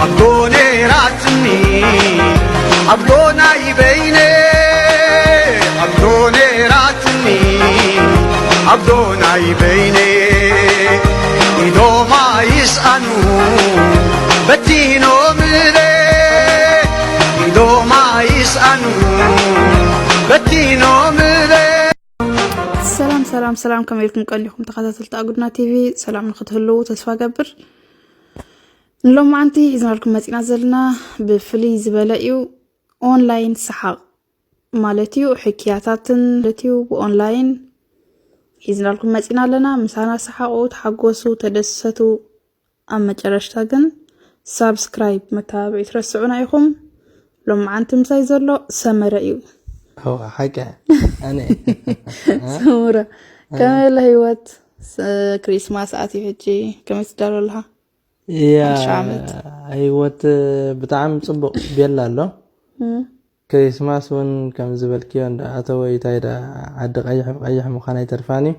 ኣብዶ ነይራትኒ ኣብዶ ናይ በይነ ኣብዶ ነይራትኒ ኣብዶ ናይ በይነ ኢዶማ ይስኣኑ በቲኖምለ ኢዶማ ይስኣኑ በቲኖምለ ሰላም ሰላም ሰላም፣ ከመይ ኢልኩም ቀኒኹም ተኸታተልቲ ኣጉድና ቲቪ? ሰላም ንክትህልዉ ተስፋ ገብር። ንሎማዓንቲ ሒዝናልኩም መፂና ዘለና ብፍልይ ዝበለ እዩ። ኦንላይን ሰሓቕ ማለት እዩ። ሕክያታትን ማለት እዩ። ብኦንላይን ሒዝናልኩም መፂና ኣለና። ምሳና ሰሓቑ፣ ተሓጎሱ፣ ተደሰቱ። ኣብ መጨረሽታ ግን ሳብስክራይብ መተባብዒ ትረስዑና ኢኹም። ሎማዓንቲ ምሳይ ዘሎ ሰመረ እዩ። እዋ ሓቂ ኣነ ሰሙረ ከመይ ኣሎ ህይወት? ስ- ክሪስማስ ኣትዩ ሕጂ ከመይ ትዳሎ ኣለኻ? ያ ሓድሽ ዓመት። ህይወት ብጣዕሚ ፅቡቅ ቤላ ኣሎ። ክሪስማስ እውን ከም ዝበልክዮ እንዳ ኣተወ ኢታይ ዳ ዓዲ ቀይሕ ብቀይሕ ምዃን ኣይተርፋን እዩ።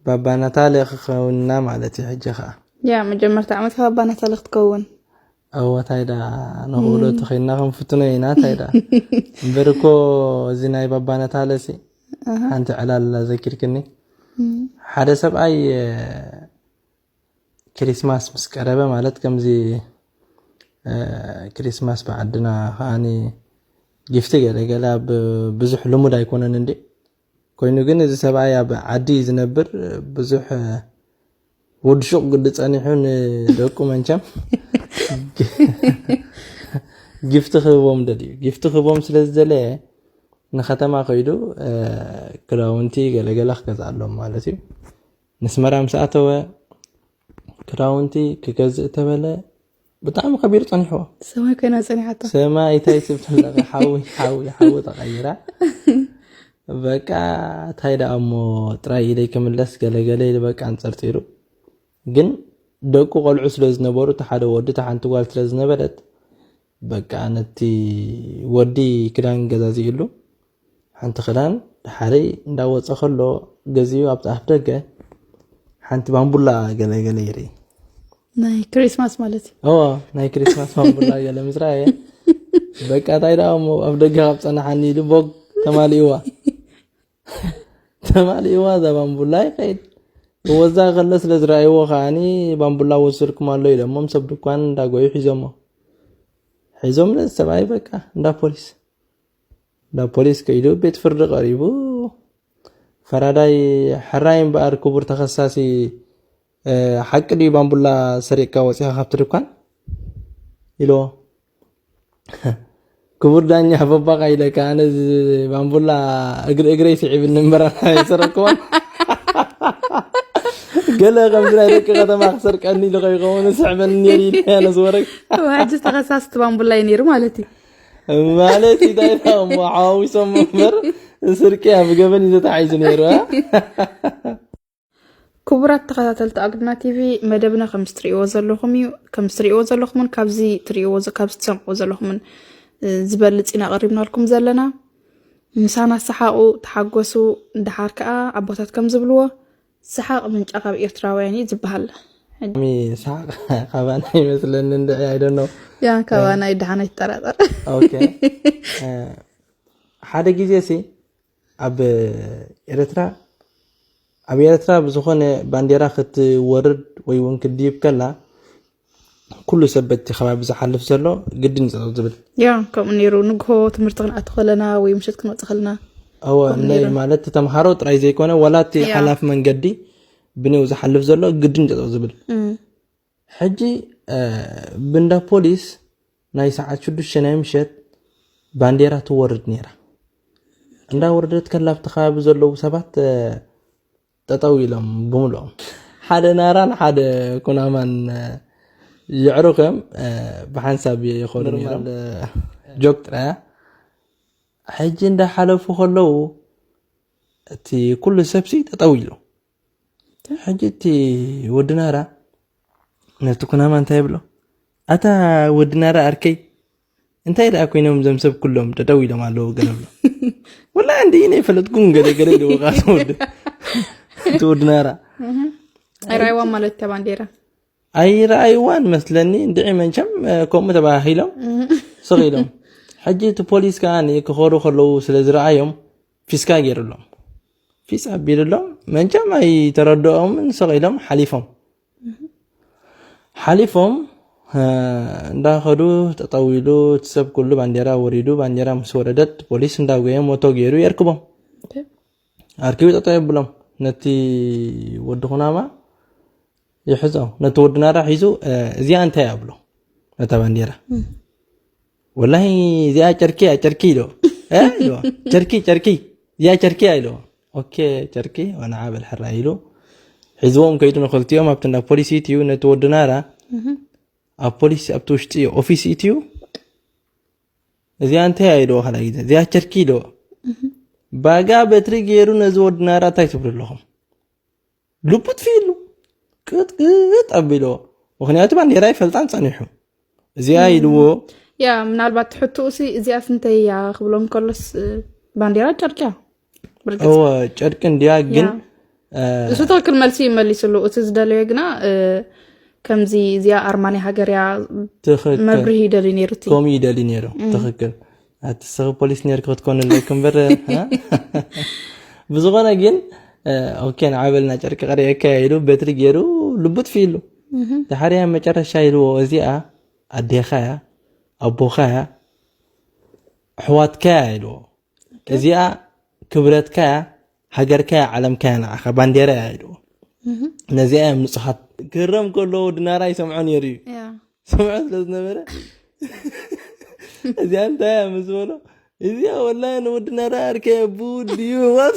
ባባ ናታለ ክኸውንና ማለት እዩ ሕጂ ከዓ። ያ መጀመርታ ዓመት ካብ ኣባ ናታለ ክትከውን። እወ ታይ ዳ ንኽእሎ ተኸይንና ክንፍትኖ ኢና ታይ ዳ። እምበር እኮ እዚ ናይ ባባ ናታለ ሲ ሓንቲ ዕላል ዘኪርክኒ። ሓደ ሰብኣይ ክሪስማስ ምስ ቀረበ ማለት ከምዚ ክሪስማስ ብዓድና ከዓኒ ጊፍቲ ገለ ገለ ኣብ ብዙሕ ልሙድ ኣይኮነን እንዲ ኮይኑ ግን እዚ ሰብኣይ ኣብ ዓዲ እዩ ዝነብር ብዙሕ ወዲ ሹቕ ግዲ ጸኒሑ ንደቁ መንቸም ጊፍቲ ክህቦም ደልዩ ጊፍቲ ክህቦም ስለ ዝደለየ ንከተማ ከይዱ ክዳውንቲ ገለገለ ክገዝኣሎም ማለት እዩ ንስመራ ምስ ኣተወ ክዳውንቲ ክገዝእ ተበለ ብጣዕሚ ከቢሩ ጸኒሕዎ። ሰማይ ኮይና ጸኒሓቶ። ሰማይ እንታይ ትብል ኣለኺ? ሓዊ ሓዊ ሓዊ ተቐይራ። በቃ እንታይ ደኣ እሞ ጥራይ ኢለይ ክምለስ ገለገለ ኢሉ በቃ ኣንጸርጢሩ። ግን ደቁ ቆልዑ ስለ ዝነበሩ እቲ ሓደ ወዲ እታ ሓንቲ ጓል ስለ ዝነበረት በቃ ነቲ ወዲ ክዳን ገዛዚእሉ ሓንቲ ክዳን ድሓረይ እንዳወፀ ከሎ ገዚኡ ኣብቲ ኣፍ ደገ ሓንቲ ባምቡላ ገለገለ ይርኢ ናይ ክሪስማስ ማለት እዩ እዋ ናይ ክሪስማስ ባምቡላ ገለ ምስ ረኣየ በቃ እንታይ ደኣ እሞ ኣብ ደገ ካብ ፀናሓኒ ኢሉ ቦግ ተማሊእዋ ተማሊእዋ እዛ ባምቡላ ይኸይድ ክወዛ ከሎ ስለ ዝረኣይዎ ከዓኒ ባምቡላ ወሲድኩም ኣሎ ኢሎሞም ሰብ ድኳን እንዳጎዩ ሒዞሞ ሒዞም ነዚ ሰብኣይ በቃ እንዳ ፖሊስ ናብ ፖሊስ ከይዱ ቤት ፍርዲ ቀሪቡ ፈራዳይ ሕራይ እምበኣር ክቡር ተኸሳሲ ሓቂ ድዩ ባምቡላ ሰሪቕካ ወፂኻ ካብቲ ድኳን ኢልዎ ክቡር ዳኛ በባኻ ኢለካ ኣነ ባምቡላ እግሪ እግረይ ስዒብኒ እምበር ኣይሰረቅክዋን ገለ ከምዚ ናይ ደቂ ከተማ ክሰርቀኒ ኢሉ ከይኸውን ስዕበኒ ነይሩ ኢለ ኣነ ዝወረግ ሕጂ ተኸሳስቲ ባምቡላ እዩ ነይሩ ማለት እዩ ማለት እንታይ ዳ እሞ ሓዋዊሶም እምበር ስርቂ ኣብ ገበን እዩ ተታሒዙ ነይሩ እ? ክቡራት ተኸታተልቲ ኣጉድና ቲቪ መደብና ከም እትርእይዎ ዘለኹም እዩ ከም እትርእይዎ ዘለኹምን ካብዚ ትርእይዎ ዘ- ካብዚ ትሰምዕዎ ዘለኹምን እ፣ ዝበልጽ ኢና ቀሪብናልኩም ዘለና ምሳና ሰሓቑ ተሓጎሱ ደሓር ከኣ ኣቦታት ከም ዝብልዎ ሰሓቕ ምንጫ ካብ ኤርትራውያን እዩ ዝበሃል ሚ ሰሓቕ ካባና ይመስለኒ እንድዒ ኣይደኖ ያ ካባና ይደሓን ኣይትጠራጠር ኦኬ ሓደ ግዜ ሲ ኣብ ኤርትራ ኣብ ኤርትራ ብዝኾነ ባንዴራ ክትወርድ ወይ እውን ክትድይብ ከላ ኩሉ ሰብ በቲ ከባቢ ዝሓልፍ ዘሎ ግድን እዩ ዝብል ያ ከምኡ ነይሩ ንግሆ ትምህርቲ ክንኣቱ ከለና ወይ ምሸት ክንወፅእ ከለና እወ እነይ ማለት ተምሃሮ ጥራይ ዘይኮነ ዋላ እቲ ያ። ሓላፊ መንገዲ ብንኡ ዝሓልፍ ዘሎ ግድን እዩ ዝብል ሕጂ ብንዳ ፖሊስ ናይ ሰዓት ሽዱሽተ ናይ ምሸት ባንዴራ ትወርድ ነይራ እንዳወረደት ከላ ኣብቲ ከባቢ ዘለዉ ሰባት ጠጠው ኢሎም ብምልኦም ሓደ ናራን ሓደ ኩናማን የዕሩኸም ብሓንሳብ ይኸዱ ነይሮም ጆክ ጥራያ ሕጂ እንዳሓለፉ ከለዉ እቲ ኩሉ ሰብሲ ጠጠው ኢሉ ሕጂ እቲ ወዲ ናራ ነቲ ኩናማ እንታይ ይብሎ ኣታ ወዲ ናራ ኣርከይ እንታይ ደኣ ኮይኖም ዘም ሰብ ኩሎም ጠጠው ኢሎም ኣለዉ ገለ ብሎ ወላ እንዲ ናይ ፈለጥኩም ገለ ገለ ኢልዎ ከዓ ወዲ እቲ ወዲ ናራ ኣይራይዋ ማለት እታ ባንዴራ ኣይረኣይዋን መስለኒ። እንድዒ መንቸም ከምኡ ተባሂሎም ስቕ ኢሎም። ሕጂ እቲ ፖሊስ ከዓ ክኸዱ ከለዉ ስለ ዝረኣዮም ፊስካ ገይሩሎም፣ ፊስ ኣቢሉሎም። መንቸም ኣይተረድኦምን፣ ስቕ ኢሎም ሓሊፎም። ሓሊፎም እንዳኸዱ፣ ጠጠው ኢሉ እቲ ሰብ ኩሉ ባንዴራ ወሪዱ። ባንዴራ ምስ ወረደት ፖሊስ እንዳጎየ ሞቶ ገይሩ የርክቦም። ኣርኪቡ ጠጠው የብሎም። ነቲ ወዲ ኩናማ ይሕዞ፣ ነቲ ወዲ ናራ ሒዙ፣ እዚኣ እንታይ ኣብሎ ነታ ባንዴራ? ወላሂ እዚኣ ጨርቂ እያ፣ ጨርቂ ኢሎ። እ? ኢሎ። ጨርቂ፣ ጨርቂ። እዚኣ ጨርቂ እያ ኢሎ። ኦኬ፣ ጨርቂ፣ ወንዓ በል ሕራይ ኢሉ። ሒዝዎም ከይዱ ንክልቲኦም ኣብቲ እንዳ ፖሊስ ኢትዩ ነቲ ወዲ ናራ። ኣብ ፖሊስ ኣብቲ ውሽጢ ኦፊስ ኢትዩ። እዚኣ እንታይ እያ ኢልዎ ካልኣይ ግዜ? እዚኣ ጨርቂ ኢልዎ። ባጋ በትሪ ገይሩ ነዚ ወዲ ናራ እንታይ ትብሉ ኣለኹም? ልቡ ጥፊእሉ። ቅጥቅጥ ኣቢልዎ። ምኽንያቱ ባንዴራ ይፈልጣን ጸኒሑ። እዚኣ ኢልዎ። ያ፣ ምናልባት ትሕትኡ ሲ እዚኣስ እንታይ እያ ክብሎም ከሎስ፣ እ፣ ባንዴራ ጨርቂ እያ። ብርግጽ። እወ፣ ጨርቂ እንድያ፣ ግን፣ ያ። እ፣ እሱ ትኽክል መልሲ ይመሊስሉ። እቲ ዝደለዮ ግና፣ እ፣ ከምዚ እዚኣ ኣርማ ናይ ሃገር እያ ትኽክል። መብርሂ ይደሊ ነይሩ እቲ። ከምኡ ይደሊ ነይሩ። እም። ትኽክል። ኣቲ ሰኺ ፖሊስ ነይርኪ ክትኮንለይ እምበር፣ እ? ብዝኾነ ግን፣ እ፣ ኦኬ፣ ንዓ በልና ጨርቂ ቀሪአካ ኢሉ በትሪ ገይሩ ልቡ ጥፊእሉ። እህ። ድሓር እያ መጨረሻ ኢልዎ፣ እዚኣ ኣዴኻ እያ፣ ኣቦኻ እያ፣ ኣሕዋትካ እያ ኢልዎ። እዚኣ ክብረትካ እያ፣ ሃገርካ እያ፣ ዓለምካ እያ፣ ንዓኻ ባንዴራ እያ ኢልዎ። እህ። ነዚኣ እዮም ንጹሃት። ክህረም ከሎ ወዲ ናራ ይሰምዖ ነይሩ እዩ። ያ። ሰምዖ ስለ ዝነበረ፣ እዚኣ እንታይ እያ ምስ በሎ፣ እዚኣ ወላሂ ንወዲ ናራ ኣርከይ ኣቡ ድዩ ህዋት?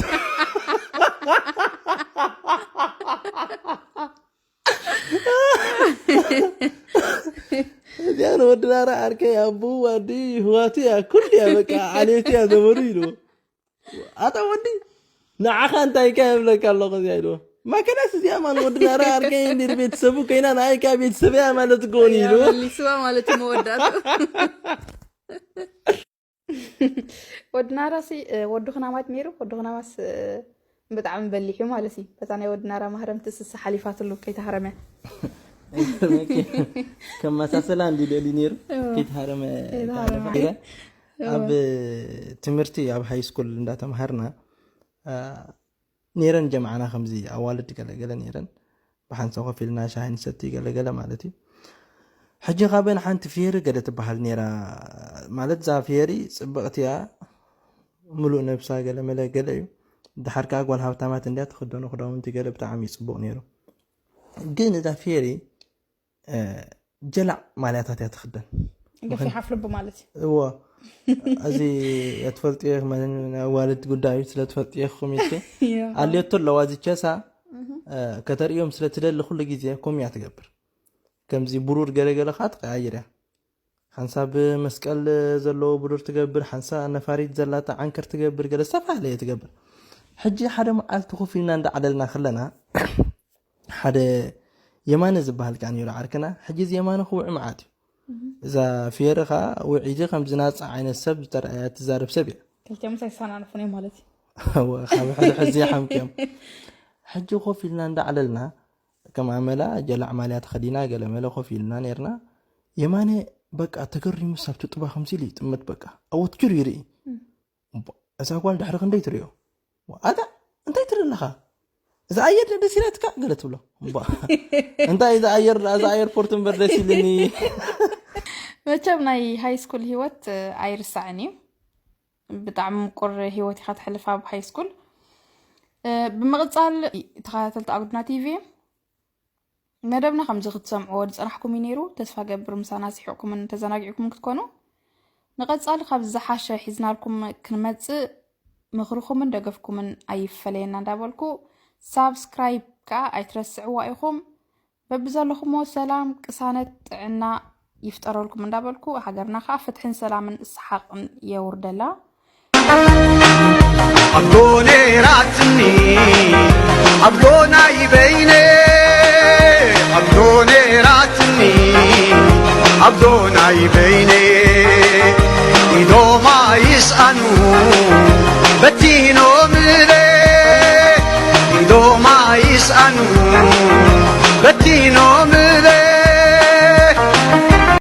እዚኣ ንወዲ ናራ ኣርከይ ኣቡ ዋዲ ህዋቱ እያ፣ ኩሉ እያ፣ በቃ ዓሌቱ እያ፣ ዘመዱ ኢልዎ። ኣታ ወዲ፣ ንዓኻ እንታይ ከ እብለካ ኣለኹ እዚኣ ኢልዎ። ማከናስ እዚኣ ማን ወዲ ናራ ኣርከይ እንዲር ቤተሰቡ ኮይና ንኣይ ከኣ ቤተሰበያ ማለት እኮ እዩ ኢልዎ። መሊስዋ ማለት እዩ መወዳእቱ። ወዲ ናራሲ፣ እ፣ ወዲ ኹናማት ነይሩ። ወዲ ኹናማስ፣ እ፣ ብጣዕሚ በሊሕ እዩ ማለት እዩ። በታ ናይ ወዲ ናራ ማህረምቲ ስሳ ሓሊፋትሉ ከይተሃረመ። ከመሳሰላ እንዲ ደሊ ነይሩ። እዎ። ከይተሃረመ ከይተሃረመ። ኢለ። እዎ። ኣብ ትምህርቲ ኣብ ሃይ ስኩል እንዳተምሃርና፣ እ፣ ነይረን ጀምዓና ከምዚ ኣዋልድ ገለገለ ነይረን። ብሓንሳብ ኮፍ ኢልና ሻሂ ንሰቲ ገለገለ ማለት እዩ። ሕጂ ካብአን ሓንቲ ፊየሪ ገለ ትበሃል ነይራ። ማለት እዛ ፊየሪ ጽብቕቲ እያ፣ ምሉእ ነብሳ ገለ መለ ገለ እዩ። ድሓር ከኣ ጓል ሃብታማት እንድያ ትኽደኖ ክዳውንቲ ገለ ብጣዕሚ እዩ ጽቡቕ ነይሩ። ግን እዛ ፊየሪ፣ እ፣ ጀላዕ ማልያታት እያ ትኽደን። ገፊሕ ኣፍልቡ ማለት እዩ። እዎ። እዚ እትፈልጥዮ ኢኹም፣ ናይ ኣዋልድ ጉዳይ እዩ፣ ስለ ትፈልጥዮ ኢኹም ኢልኪ። ያ። ኣልዮቶ ኣለዋ እዚ ቸሳ፣ እህ። እ፣ ከተርእዮም ስለ ትደሊ ኩሉ ግዜ ከምኡ እያ ትገብር። ከምዚ ብሩር ገለገለ ኸዓ ትቀያይር እያ። ሓንሳብ መስቀል ዘለዎ ብሩር ትገብር፣ ሓንሳብ ነፋሪት ዘላታ ዓንከር ትገብር፣ ገለ ዝተፈላለየ ትገብር። ሕጂ ሓደ መዓልቲ ኮፍ ኢልና እንዳዓለልና ከለና፣ ሓደ የማነ ዝበሃል ከኣ ነይሩ ዓርክና። ሕጂ እዚ የማነ ክውዒ መዓት እዩ። እህ። እዛ ፊየሪ ኸኣ ውዒ ከምዚ ናጻ ዓይነት ሰብ ዝተረኣያ ትዛረብ ሰብ እያ። ክልቲኦም ኣይሰናነፉን እዮም ማለት እዩ። እወ፣ ካብ ሕድሕድ ዘይሓምቅዮም። ሕጂ ኮፍ ኢልና እንዳዓለልና፣ ከም ኣመላ ጀላዕ ማልያ ተኸዲና ገለ መለ ኮፍ ኢልና ነይርና። የማነ በቃ ተገሪሙ ሳብ ትጥባ ከምዚ ኢሉ ይጥምት፣ በቃ ኣወትኪሩ ይርኢ። እም። እምባ፣ እዛ ጓል ድሕሪ ክንደይ ትርእዮ? ኣታ እንታይ ትርኢ ኣለኻ? እዛ ኣየር ደስ ኢላትካ? ገለ ትብሎ። እምባ፣ እንታይ እዛ ኣየር፣ እዛ ኤርፖርት እምበር ደስ ኢልኒ። መቸም ናይ ሃይ ስኩል ህይወት፣ እ፣ ኣይርሳዕን እዩ። ብጣዕሚ ምቁር ህይወት ኢኻ ተሕልፍ ኣብ ሃይ ስኩል። እ፣ ብምቕጻል ተኸታተልቲ ኣጉድና ቲቪ፣ መደብና ከምዚ ክትሰምዕዎ ዝጸናሕኩም እዩ ነይሩ። ተስፋ ገብር ምሳና ስሒቕኩምን ተዘናጊዕኩምን ክትኮኑ። ንቐጻሊ ካብ ዝሓሸ ሒዝናልኩም ክንመጽእ ምኽርኹምን ደገፍኩምን ኣይፈለየና እንዳበልኩ፣ ሳብስክራይብ ከኣ ኣይትረስዕዋ ኢኹም። በብዘለኹሞ ሰላም፣ ቅሳነት፣ ጥዕና ይፍጠረልኩም እንዳበልኩ፣ ሃገርና ከኣ ፍትሕን ሰላምን ሰሓቕን የውርደላ። ኣቦ ነይራትኒ፣ ኣቦ ናይ በይነ፣ ኣቦ ነይራትኒ፣ ኣቦ ናይ በይነ።